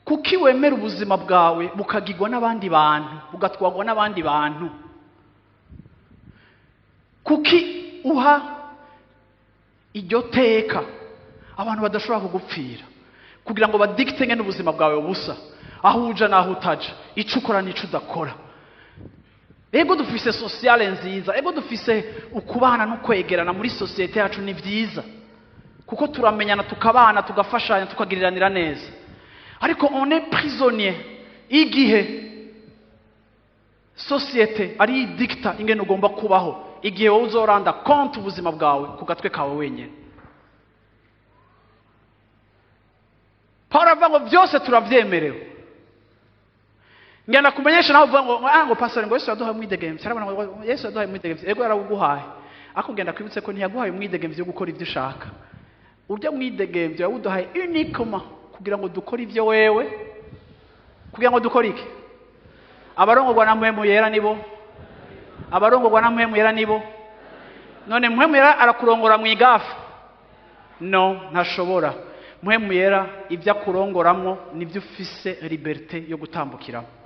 Kuki wemera ubuzima bwawe bukagirwa n'abandi bantu, bugatwarwa n'abandi bantu? Kuki uha iryo teka abantu badashobora kugupfira kugira ngo badicte ngene ubuzima bwawe busa, aho uja n'aho utaja, ico ukora n'ico udakora? Ego, dufise sociale nziza. Ego, dufise ukubana no kwegerana muri société yacu, ni vyiza kuko turamenyana, tukabana, tugafashanya, tukagiriranira neza. Ariko on est prisonnier igihe société ari idicta ingene ugomba kubaho, igihe wowe uzorendre compte ubuzima bwawe ku gatwe kawe wenyine. Paul aravuga ngo byose turavyemerewe. Ngenda kumenyesha nawe uvuga ngo ngo pastor, ngo Yesu yaduhaye umwidegemvyo. Arabona ngo Yesu yaduhaye umwidegemvyo. Ego, yarawuguhaye, ariko ngenda kwibutse ko ntiyaguhaye umwidegemvyo wo gukora ibyo ushaka. Urya mwidegemvyo yawuduhaye uniquement kugira ngo dukore ibyo wewe, kugira ngo dukore iki? Abarongorwa na Mpwemu Yera nibo, abarongorwa na Mpwemu Yera nibo. None Mpwemu Yera arakurongora mu igafa? No, ntashobora. Mpwemu Yera ibyo akurongoramwo nibyo ufise liberté yo gutambukiramo.